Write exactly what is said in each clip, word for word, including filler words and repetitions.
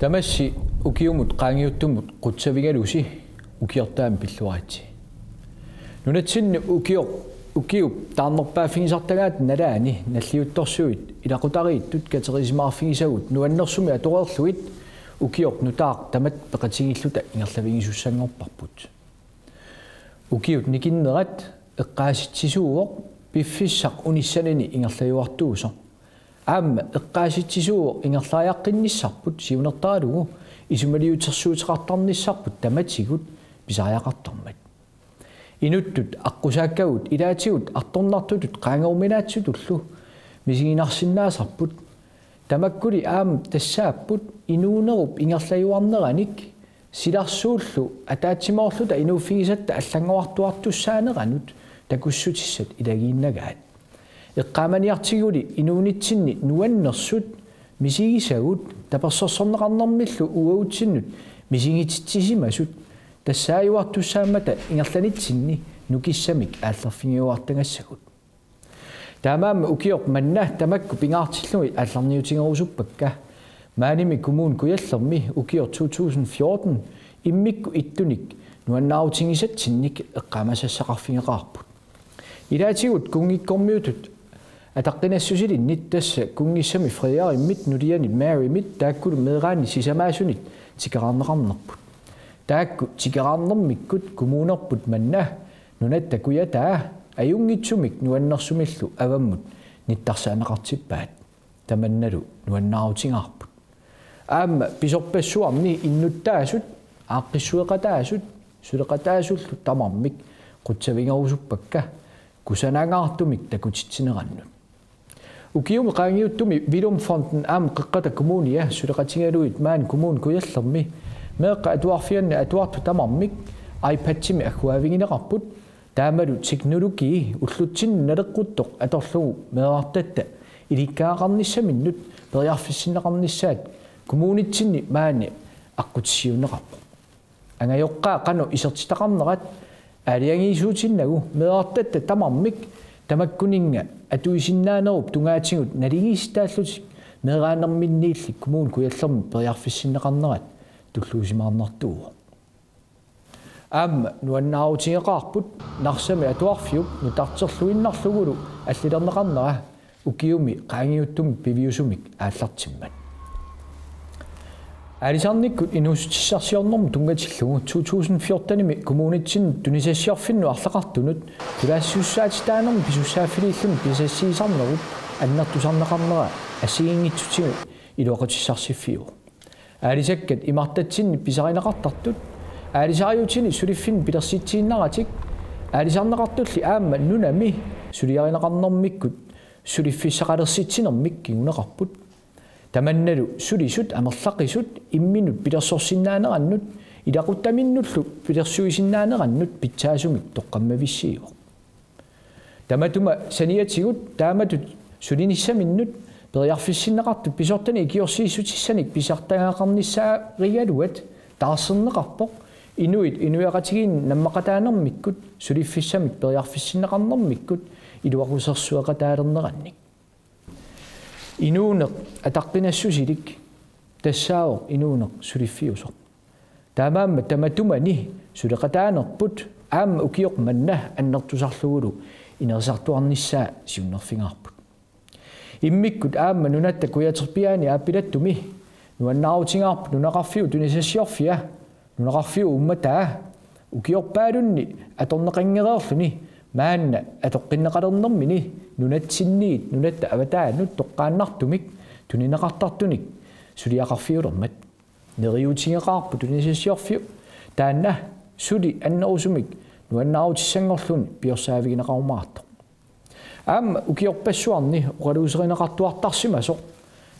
Tamassi ukiumut qaangiuttumut qutsavigalusi ukiortaami pilluaritsi. Nunatsinni ukioq ukiup taarnerpaaffigisartagaata nalaani nalliuttorsuit ilaqutariittut katerisimaarfigisagut nuannersumik atoreerlugit ukioq nutaaq tamatta peqatigiilluta ingerlavigisussanngorparput. Ukiut nikinnerat eqqaasitsisuuvoq piffissaq unissanini ingerlajuartuusoq. Aamma eqqaasitsisuuvoq ingerlariaqqinnissarput siunertaralugu isumaliutersuuteqartarnissarput tamatigut pisariaqartarmat. Inuttut aqqusaakkagut ilaatigut artornartutut qaangeruminaatsutullu misiginarsinnaasarput. Tamakkuli aamma tassaapput inuunerup ingerlajuarneranik silarsuullu ataatsimoorluta inuuffigisatta allanngorartuartussaaneranut takussutissat ilagiinnagaat. Eqqaamaniartiguli inuunitsinni nuannersut misigisagut tapersersorneqarnermillu uagutsinnut misigititsisimasut tassaajuartussaammata ingerlanitsinni nukissamik aallerfigiuartagassagut. Taamaammat ukioq manna tamakku pingaartillugit aallarniutigerusuppakka. Maanimi Kommune Kujallermi ukioq to tusind fjorten immikkut ittunik nuannaarutigisatsinnik eqqaamasassaqarfigeqaarput. Ilaatigut kunngikkormiutut ataqqinassusilinnit, tassa kunngissami Frederikkimit nuliani Marymit taakkulu meeraanni sisamaasunit tikeraarneqarnerput. Taakku tikeraarnermikkut kommunerput manna nunatta kujataa ajunngitsumik nuannersumillu avammut nittarsaaneqartippaat. Tamannalu nuannaarutigaarput. Aamma pisorpassuarni innuttaasut, aaqqissueqataasut, suleqataasullu tamarmik qutsavigerusuppakka kusanangaartumik takutitsinerannut. Ukiumi qaangiuttumi Villum Fonden aamma Qeqqata Kommunia suleqatigalugit maani Kommune Kujallermi meeqqat atuarfianni atuartut tamarmik iPadimik agguaavigineqarput. Taamalu teknologi ullutsinnut naleqquttoq atorlugu meerartatta ilikkagaqarnissaminnut periarfissinneqarnissaat kommunitsinni maani aqqutissiuunneqarpoq. Angajoqqaat qanoq isertitaqarnerat aalajangiisuutinnagu meerartatta tamarmik tamakkuninnga atuisinnaanerup tungaatigut naligiissitaallutik meeraanerminniilli Kommune Kujallermi periarfissinneqarnerat tulluusimaarnartuuvoq. Aamma nuannaarutigeqaarput Narsami atuarfiup nutarterluinnarlugulu allilerneqarnera ukiumi qaangiuttumi piviusumik aallartimmat. Aalisarnikkut inuussutissarsiornermut tunngatillugu to tusind fjortenimi kommunitsinni tunisassiorfinnut arlaqartunut tulaassusussaatitaanermut pisussaaffiliilluni pisassiisarnerup annertusarneqarnera assigiinngitsutigut iluaqutissarsiorfiuvoq. Aalisakkat imartatsinni pisarineqartartut, aalisariutini suliffinni pilersitsiinnaratik, aalisarneqartulli aamma nunami suliarineqarnermikkut suliffissaqalersitsinermik kinguneqarput. Tamannalu sulisut amerlaqisut imminut pilersorsinnaanerannut, ilaquttaminnullu pilersuisinnaanerannut pitsaasumik toqqammavissiivoq. Tamatuma saniatigut taamatut sulinissaminnut periarfissinneqartut pisortanik ikiorsiissutissanik pisartagaqarnissaarigaluat taarserneqarpoq inuit inuiaqatigiinni nammaqataanermikkut suliffissamik periarfissinneqarnermikkut iluaqusersueqataalernerannik. Inuuneq ataqqinassusilik tassaavoq inuuneq suliffiusoq. Taamaammat tamatumani suleqataanerput aamma ukioq manna annertusarlugulu inerisartuarnissaa siunnerfigaarput. Immikkut aamma nunatta kujaterpiaani aappilattumi nuannaarutigaarput nunaqarfiup tunisassiorfia, nunaqarfiup uummataa, ukiorpaalunni atorneqanngereerluni maanna atoqqinneqalernermini nunatsinniit nunatta avataanut toqqaannartumik tunineqartartunik suliaqarfiulermat. Neriuutigeqaarput tunisassiorfiup taanna suli annerusumik nuannaarutissanngorluni piorsaavigineqarumaartoq. Aamma ukiorpassuarni oqaluuserineqartuartarsimasoq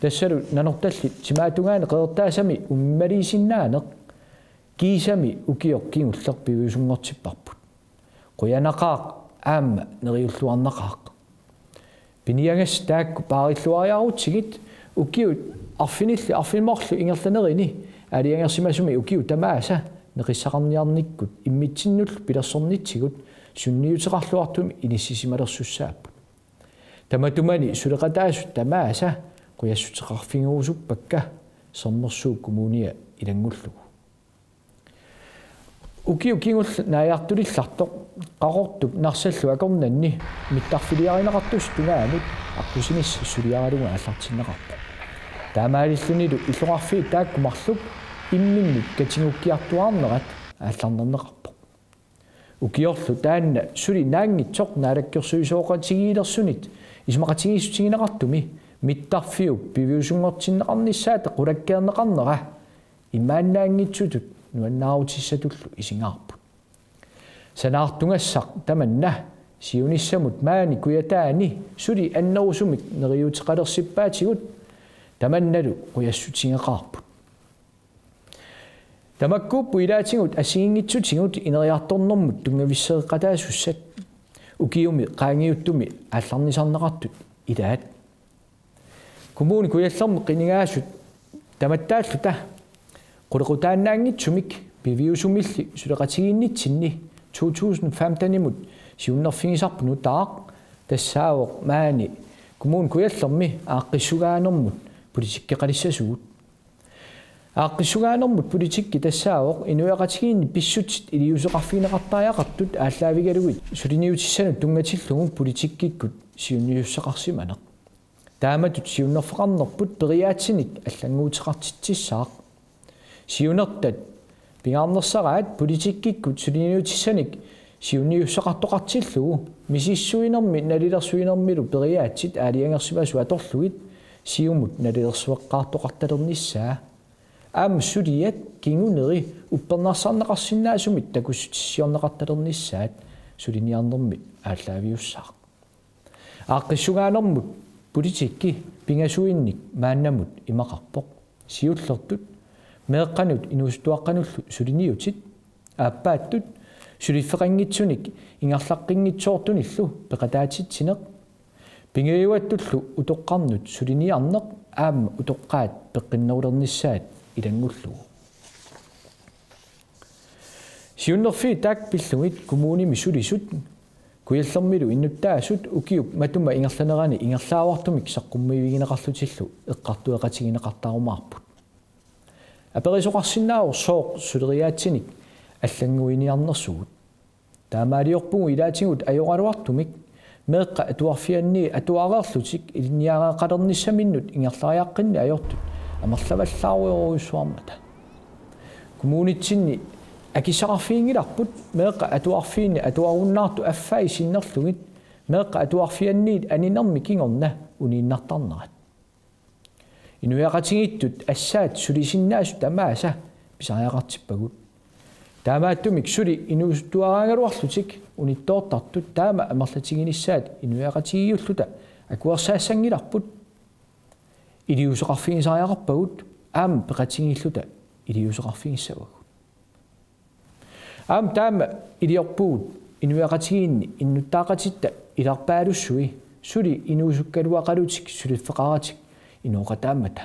tassalu Nanortallit timaatungaani Qeqertaasami ummaliisinnaaneq kiisami ukioq kingulleq piviusunngortipparput. Qujanaqaaq aamma neriulluarnaqaaq. Piniagassat taakku paarilluariarutsigit ukiut arfinillit arfineq-marluk ingerlanerini aalajangersimasumi ukiut tamaasa neqissaqarniarnikkut immitsinnullu pilersornitsigut sunniuteqarluartumik inissisimalersussaapput. Tamatumani suleqataasut tamaasa qujassuteqarfigerusuppakka Sermersuup Kommunia ilanngullugu. Ukiut kingulliit naajartulillartoq Qaqortup Narsallu akornanni mittarfiliarineqartussatut tungaanut aqqusinissaq suliaralugu aallartinneqarpoq. Taamaalillunilu illoqarfiit taakku marluk imminnut katigukkiartuaarnerat aallarnerneqarpoq. Ukiorlu taanna suli naanngitsoq naalakkersuisooqatigiilersunit isumaqatigiissutigineqartumi mittarfiup piviusunngortinneqarnissaata qulakkeerneqarnera imaannaanngitsutut nuannaarutissatullu isigaarput. Sanaartugassaq tamanna siunissamut maani Kujataani suli annerusumik neriuuteqalersippaatigut tamannalu qujassutigeqaarput. Tamakkuupput ilaatigut assigiinngitsutigut ineriartornermut tunngavisseeqqataasussat ukiumi qaangiuttumi aallarnisarneqartut ilaat. Kommune Kujallermi qinigaasut tamattaalluta qulequtaannaanngitsumik piviusumilli suleqatigiinnitsinni to tusind femtenimut siunnerfigisarput nutaaq tassaavoq maani Kommune Kujallermi aaqqissugaanermut politikkeqalissasugut. Aaqqissugaanermut politikki tassaavoq inuiaqatigiinni pissutsit iliuuseqarfigineqartariaqartut aallaavigalugit suliniutissanut tunngatillugu politikkikkut siunniussaqarsimaneq. Taamatut siunnerfeqarnerput periaatsinik allannguuteqartitsissaaq. Siunertat pingaarnersaraat politikkikkut suliniutissanik siunniussaqartoqartillugu misissuinermi nalilersuinermilu periaatsit aalajangersimasut atorlugit Siumut nalilersueqqaartoqartalernissaa. Aamma suliat kinguneri uppernarsarneqarsinnaasumik takussutissiorneqartalernissaat suliniarnermi aallaaviussaaq. Aaqqissugaanermut politikki pingasuinnik maannamut imaqarpoq. Siullertut meeqqanut inuusuttuaqqanullu suliniutit, aappaattut suliffeqanngitsunik ingerlaqqinngitsoortunillu peqataatitsineq, pingajuattullu utoqqarnut suliniarneq aamma utoqqaat peqqinnerulernissaat ilanngullugu. Siunnerfiit taakku pillugit kommunimi sulisut Kujallermilu innuttaasut ukiup matuma ingerlanerani ingerlaavartumik saqqummiivigineqarlutillu eqqartueqatigineqartarumaarput. Aperisoqarsinnaavoq sooq suleriaatsinik allannguiniarnersugut. Taamaaliorpugut ilaatigut ajoraluartumik meeqqat atuarfianniit atuareerlutik ilinniareeqqalernissaminnut ingerlariaqqinneq ajortut amerlavallaarujoorujussuarmata. Kommunitsinni akissaqarfiginngilarput meeqqat atuarfiini atuarunnaartut affaat sinnerlugit meeqqat atuarfianniit aninermi kingorna uniinnartarnerat. Inuiaqatigiittut assaat sulisinnaasut tamaasa pisariaqartippagut. Taamaattumik suli inuusuttuaraagaluarlutik unittoortartut taama amerlatiginissaat inuiaqatigiilluta akuersaassangilarput. Iliuuseqarfigisariaqarpagut aamma peqatigiilluta iliuuseqarfigissavagut. Aamma taama iliorpugut inuiaqatigiinni innuttaaqatitta ilarpaalussui suli inuusukkaluaqalutik suliffeqaratik inooqataammata.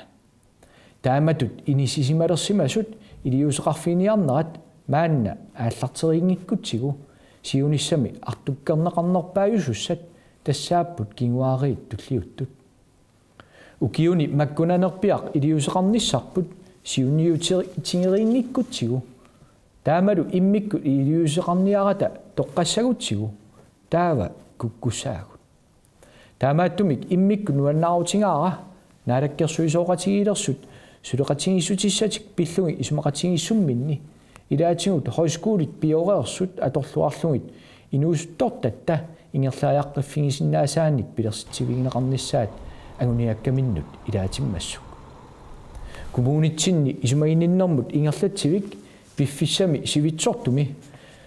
Taamatut inissisimalersimasut iliuuseqarfiginiarnerat maanna aallarteriinngikkutsigu siunissami artukkerneqarnerpaajusussat tassaapput kinguaariit tulliuttut. Ukiuni makkunanerpiaq iliuuseqarnissarput siunniutigeriinngikkutsigu. Taamalu immikkut iliuuseqarniarata toqqassagutsigu taava kukkussaagut. Taamaattumik immikkut nuannaarutigaara naalakkersuisooqatigiilersut suleqatigiissutissatik pillugit isumaqatigiissumminni ilaatigut højskolit pioreersut atorluarlugit inuusuttortatta ingerlariaqqiffigisinnaasaanik pilersitsivigineqarnissaat anguniakkaminnut ilaatimmassuk. Kommunitsinni isumaginninnermut ingerlatsivik piffissami sivitsortumi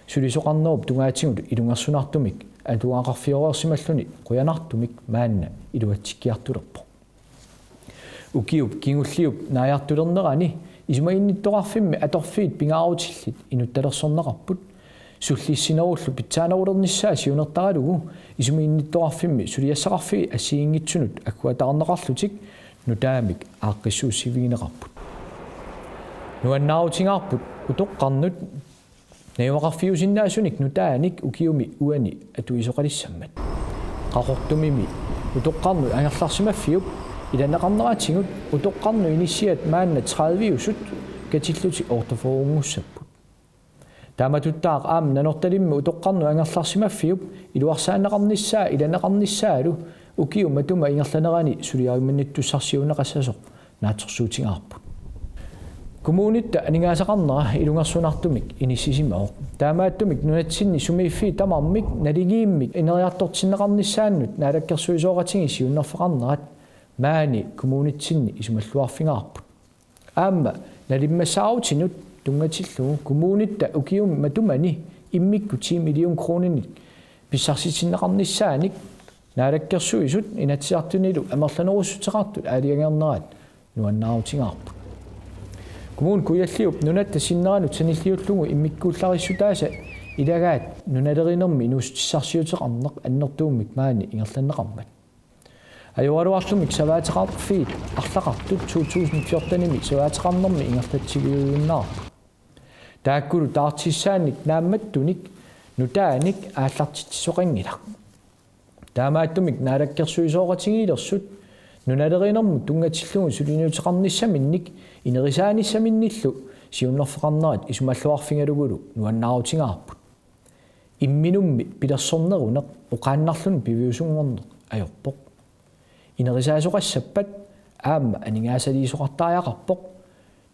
sulisoqarnerup tungaatigut ilungersunartumik atugaqarfioreersimalluni qujanartumik maanna iluatsikkiartulerpoq. Ukiup kingulliup naajartulernerani isumaginnittoqarfimmi atorfiit pingaarutillit inuttalersorneqarput. Sullissinerullu pitsaanerulernissaa siunertaralugu isumaginnittoqarfimmi suliassaqarfiit assigiinngitsunut agguataarneqarlutik nutaamik aaqqissuussivigineqarput. Nuannaarutigaarput utoqqarnut najugaqarfiusinnaasunik nutaanik ukiumi uani atuisoqalissammat. Qaqortumimi utoqqarnut angerlarsimaffiup Ilanneqarneratigut utoqqarnut inissiat maanna tredive-usut katillutik otteogfyrre-nngussapput. Taamatuttaaq aamma Nanortalimmi utoqqarnut angerlarsimaffiup iluarsaanneqarnissaa ilanneqarnissaalu ukiut matuma ingerlanerani suliarimannittussarsiuunneqassasoq naatsorsuutigaarput. Kommunitta aningaasaqarnera ilungersunartumik inissisimavoq. Taamaattumik nunatsinni sumiiffiit tamarmik naligiimmik ineriartortinneqarnissaannut naalakkersuisooqatigiit siunnerfeqarnerat maani kommunitsinni isumalluarfigaarput. Aamma nalimmassaarutinut tunngatillugu kommunitta ukiumi matumani immikkut ti million kroninik pissarsitinneqarnissaanik Naalakkersuisut Inatsisartunilu amerlanerussuteqartut aalajangernerat nuannaarutigaarput. Kommune Kujalliup nunatta sinneranut sanilliullugu immikkuullarissutaasa ilagaat nunalerinermi inuussutissarsiuteqarneq annertuumik maani ingerlanneqarmat. Ajoraluartumik savaateqarfiit arlaqartut to tusind fjorten-imi savaateqarnermi ingerlatsiviujunnaa. Taakkulu taartissaannik naammattunik nutaanik aallartitsisoqanngilaq. Taamaattumik naalakkersuisooqatigiilersut nunalerinermut tunngatillugu suliniuteqarnissaminnik inerisaanissaminnillu siunnerfeqarnerat isumalluarfigalugulu nuannaarutigaarput. Imminummi pilersorneruneq oqaannarluni piviusunngorneq ajorpoq. Inerisaasoqassappat aamma aningaasaliisoqartariaqarpoq.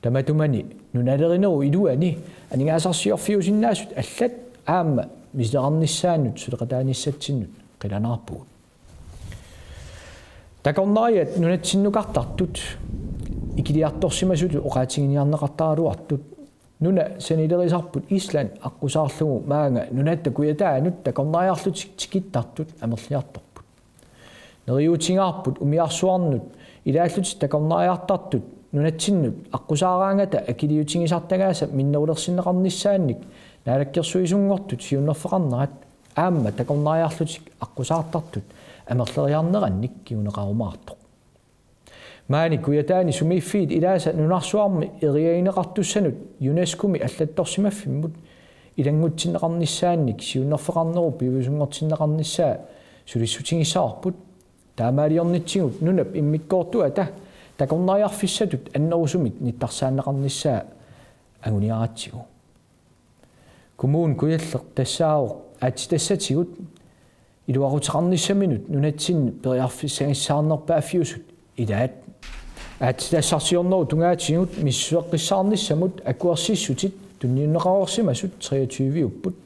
Tamatumani nunalerinerup iluani aningaasarsiorfiusinnaasut allat aamma misileqarnissaannut suleqataanissatsinnut qilanaarpugut. Takornariat nunatsinnukartartut ikiliartorsimasutut oqaatiginiarneqartaraluartut. Nuna sanilerisarput Island aqqusaarlugu maanga nunatta kujataanut takornariarlutik tikittartut amerliartorput. Neriuutigaarput umiarsuarnut ilaallutik takornariartartut nunatsinnut aqqusaaraangata akiliutigisartagaasa minnerulersinneqarnissaannik naalakkersuisunngortut siunnerfeqarnerat aamma takornariarlutik aqqusaartartut amerleriarnerannik kinguneqarumaartoq. Maani kujataani sumiiffiit ilaasa nunarsuarmi eriagineqartussanut UNESCO-mi allattorsimaffimmut ilanngutsinneqarnissaannik siunnerfeqarnerup piviusunngortinneqarnissaa sulissutigissavarput. Taamaaliornitsigut nunap immikkoortuata takornariarfissatut annerusumik nittarsaanneqarnissaa anguniaratsigu. Kommune Kujalleq tassaavoq aatsitassatigut iluaquteqarnissaminut nunatsinni periarfissagissaarnerpaaffiusut ilaat. Aatsitassarsiornerup tungaatigut misissueqqissaarnissamut akuersissutit tunniunneqareersimasut treogtyve-upput.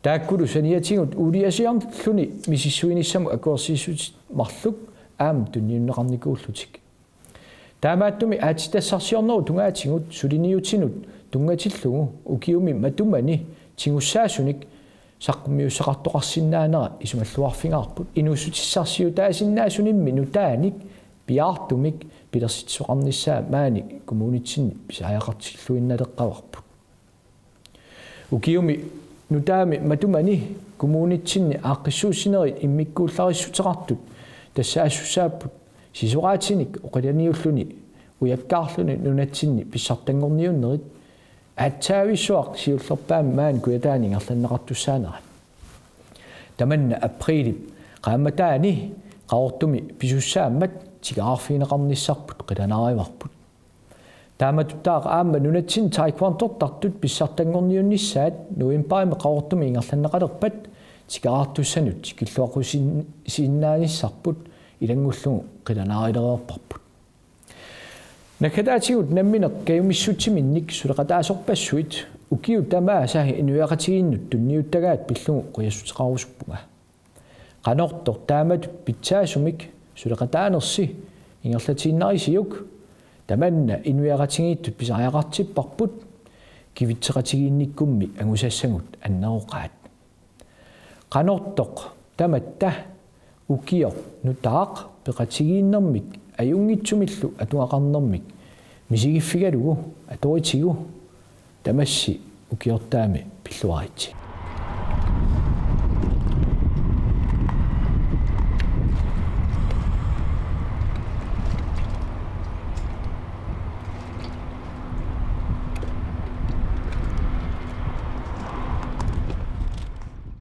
Taakkulu saniatigut uuliasiarluni misissuinissamut akuersissutit marluk aamma tunniunneqarnikuullutik. Taamaattumik aatsitassarsiornerup tungaatigut suliniutinut tunngatillugu ukiumi matumani tigussaasunik saqqummiussaqartoqarsinnaanera isumalluarfigaarput. Inuussutissarsiutaasinnaasunik nutaanik piaartumik pilersitsisoqarnissaa maani kommunitsinni pisariaqartilluinnaleqqavarput. Ukiumi nutaami matumani kommunitsinni aaqqissuussinerit immikkuullarissuteqartut tassaasussaapput sisoraatinik oqilaniulluni ujakkaarluni nunatsinni pissartanngorniunnerit aatsaavissuaq siullerpaamik maani kujataani ingerlanneqartussaanerat. Tamanna aprilip qaammataani Qaqortumi pisussaammat tikeraarfigineqarnissarput qilanaarivarput. Taamatuttaaq aamma nunatsinni taekwondortartut pissartanngorniunnissaat novembarimi Qaqortumi ingerlanneqalerpat tikeraartussanut tikilluaqqusiin-, siinnaanissarput ilanngullugu qilanaarilereerparput. Naggataatigut nammineq kajumissutsiminnik suleqataasorpassuit ukiut tamaasa inuiaqatigiinnut tunniuttagaat pillugu qujassuteqarusuppunga. Qanortoq taamatut pitsaasumik suleqataanersi ingerlatiinnarisiuk, tamanna inuiaqatigiittut pisariaqartipparput kivitseqatigiinnikkummi angusassagut anneroqaat. Qanortoq tamatta ukioq nutaaq peqatigiinnermik ajunngitsumillu atugaqarnermik misigiffigalugu atoritigu tamassi ukiortaami pilluaritsi.